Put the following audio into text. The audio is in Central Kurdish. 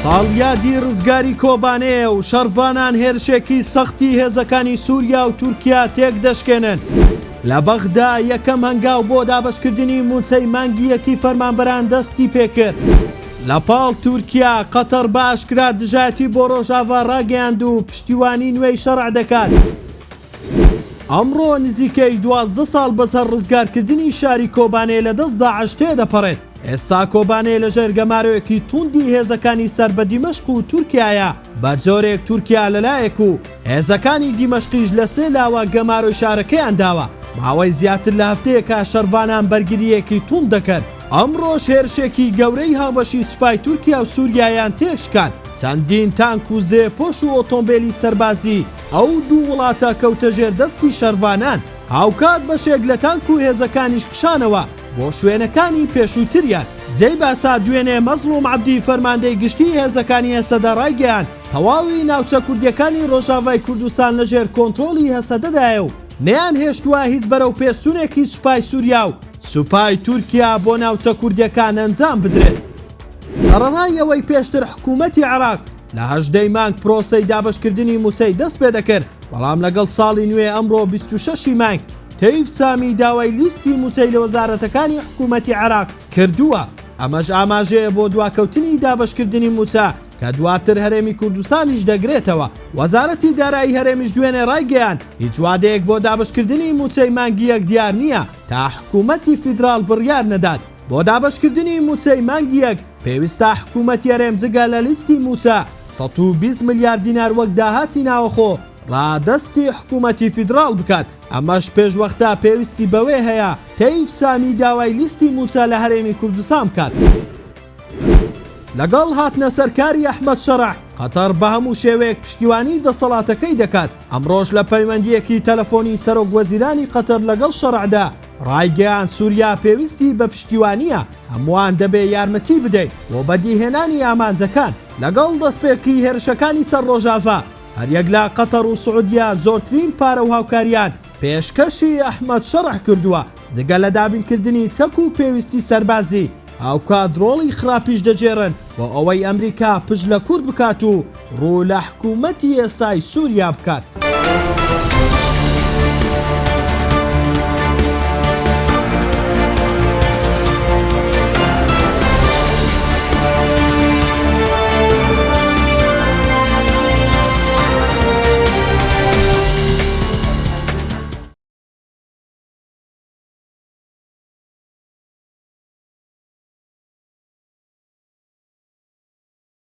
ساڵیادی ڕزگاری کۆبانێیە و شەڕڤانان هێرشێکی سەختی هێزەکانی سووریا و تورکیا تێکدەشکێنن. لە بەغدا یەکەم هەنگاو بۆ دابەشکردنی مووچەی مانگی یەکی فەرمانبەران دەستی پێکرد. لە پاڵ تورکیا، قەتەڕ بە ئاشکرا دژایەتی بۆ ڕۆژاڤا ڕاگەیاند و پشتیوانی نوێی شەڕع دەکات. ئەمڕۆ نزیکەی 12 ساڵ بەسەر ڕزگارکردنی شاری کۆبانێ لە دەست داعش تێدەپەڕێت. ئێستا کۆبانێ لەژێر گەمارۆیەکی توندی هێزەکانی سەر بە دیمەشق و تورکیایە، بە جۆرێک تورکیا لەلایەک و هێزەکانی دیمەشقیش لە سێ لاوە گەمارۆی شارەکەیان داوە، ماوەی زیاتر لە هەفتەیەکە شەڕڤانان بەرگرییەکی توند دەکەن، ئەمڕۆش هێرشێکی گەورەی هاوبەشی سوپای تورکیا و سوریایان تێکشکاند، چەندین تانک و زرێپۆش و ئۆتۆمبێلی سەربازی ئەو دوو وڵاتە کەوتە ژێر دەستی شەڕڤانان، هاوکات بەشێک لە تانک و هێزەکانیش کشانەوە بۆ شوێنەکانی پێشووتریان. جێی باسە دوێنێ مەزڵوم عەبدی فەرماندەی گشتیی هێزەکانی هەسەدە ڕایگەیاند، تەواوی ناوچە کوردییەکانی ڕۆژاڤای کوردستان لەژێر کۆنترۆڵی هەسەدەدایە و نەیانهێشتووە هیچ بەرەوپێشچوونێکی سوپای سووریا و سوپای تورکیا بۆ ناوچە کوردییەکان ئەنجام بدرێت. سەڕەڕای ئەوەی پێشتر حکوومەتی عێراق لە 18 ی مانگ پرۆسەی دابەشکردنی مووچەی دەست پێدەکرد، بەڵام لەگەڵ ساڵی نوێ ئەمڕۆ 26 ی مانگ تەیف سامی داوای لیستی مووچەی لە وەزارەتەکانی حکوومەتی عێراق کردووە، ئەمەش ئاماژەیە بۆ دواکەوتنی دابەشکردنی مووچە کە دواتر هەرێمی کوردستانیش دەگرێتەوە. وەزارەتی دارایی هەرێمیش دوێنێ ڕایگەیاند، هیچ وادەیەک بۆ دابەشکردنی مووچەی مانگی یەک دیار نییە تا حکوومەتی فیدراڵ بڕیار نەدات. بۆ دابەشکردنی مووچەی مانگی یەک، پێویستە حکوومەتی هەرێم جگە لە لیستی مووچە، 120 ملیار دینار وەک داهاتی ناوەخۆ ڕادەستی حکوومەتی فیدراڵ بکات، ئەمەش پێشوەختە پێویستی بەوەی هەیە تەیف سامی داوای لیستی مووچە لە هەرێمی کوردستان بکات. لەگەڵ هاتنە سەرکاری ئەحمەد شەرع، قەتەڕ بە هەموو شێوەیەک پشتیوانی دەسەڵاتەکەی دەکات، ئەمڕۆش لە پەیوەندییەکی تەلەفۆنی سەرۆک وەزیرانی قەتەر لەگەڵ شەرعدا ڕایگەیاند سوریا پێویستی بە پشتیوانییە، هەمووان دەبێ یارمەتی بدەین بۆ بەدیهێنانی ئامانجەکان. لەگەڵ دەستپێکی هێرشەکانی سەر ڕۆژاڤا، هەریەک لە قەتەڕ و سعودیە زۆرترین پارە و هاوکارییان پێشکەشی ئەحمەد شەرع کردووە، جگە لە دابینکردنی چەک و پێویستی سەربازی، هاوکات ڕۆڵی خراپیش دەگێڕن بۆ ئەوەی ئەمریکا پشت لە کورد بکات و ڕوو لە حکوومەتی ئێستای سووریا بکات.